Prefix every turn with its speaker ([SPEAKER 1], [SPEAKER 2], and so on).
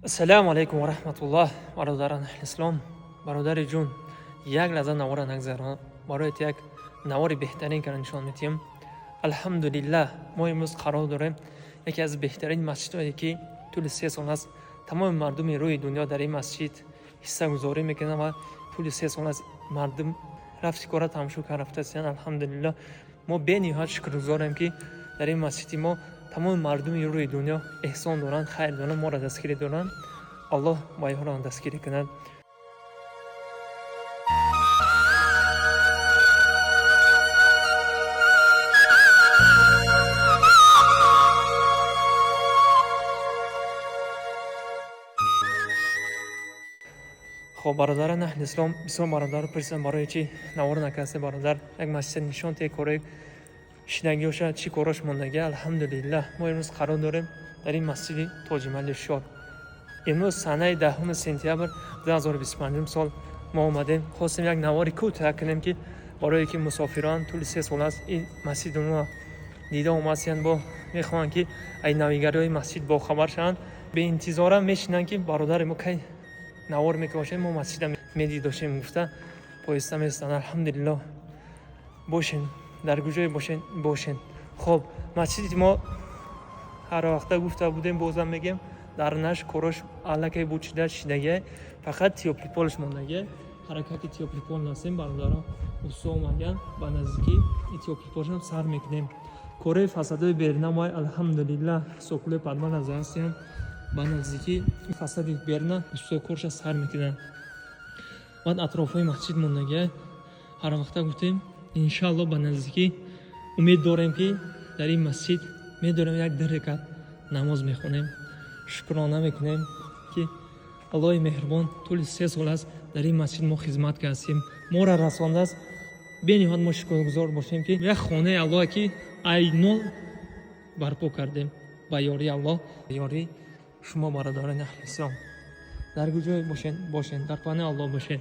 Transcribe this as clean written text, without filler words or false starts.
[SPEAKER 1] Ассалому алайкум ва раҳматуллоҳ, бародаран аҳли ислом. Бародари ҷун, як лаҳза навора нагзарон, бароят як навори беҳтарин кара нишон медиҳем. Алҳамдулиллаҳ, мо имрӯз қарор дорем яке аз беҳтарин масҷидҳое, ки тӯли 3 сол аст тамоми мардуми рӯи дунё дар ин масҷид ҳиссагузорӣ мекунанд ва тӯли 3 сол аст мардум рафти кора тамошо карда рафтаастанд. Алҳамдулиллаҳ, мо бениҳоят шукргузорем, ки дар ин масҷиди мо тамоми мардуми рӯи дунё эҳсон доранд, хайр доранд, моро дастгирӣ доранд. Аллоҳ вайҳоро дастгирӣ кунад. Хоб, бародаран аҳли ислом, бисёр бародаро пурсиданд, барои чӣ навор накардасте, бародар, як масҷид нишон те, кораи шидагиёша, чӣ корош мондагӣ. Алҳамдулиллаҳ, мо имрӯз қарор дорем дар ин масҷиди Тоҷималли Шод. Имрӯз санаи 10 сентябр 2025 сол мо омадем, хостем як навори кӯтоҳ кунем, ки барое ки мусофирон тӯли 3 сол аст ин масҷиди мо дида омадсиянд, бо мехоҳанд, ки ай навигариҳои масҷид бохабар шаванд. Беинтизора мешинанд, ки бародари мо кай навор мекуношем, мо масҷида медидошем гуфта поиста местанд. Алҳамдулиллоҳ, бошен, дар куҷое бошен, бошен. Хоб, масҷиди мо ҳар вақта гуфта будем, бозам мегем, дар наш корош аллакай бучида шидагия, фақат тёплый полш мондагия. Ҳаракати тёплый пол настем, бародаро, усто омадян, ба наздикӣ тёплый полшам сар мекунем. Кораи фасадои берна мой, алҳамдулиллаҳ, сокулои подвал назарастем, ба наздикӣ фасади берна усто корша сар мекунанд. Баъд атрофҳои масҷид мондагия. Ҳар вақта гуфтем, иншаалло, ба наздикӣ умед дорем, ки дар ин масҷид медорем, як ду ракат намоз мехонем, шукрона мекунем, ки Аллоҳи меҳрубон тӯли 3 сол аст дар ин масҷид мо хизмат кардастем, моро расондааст. Бениҳоят мо шукргузор бошем, ки як хонаи Аллоҳе, ки ай нол барпо кардем, ба ёрии Аллоҳ, ёрии шумо, бародарони аҳли ислом. Дар куҷое бошен, бошен, дар паноҳи Аллоҳ бошед.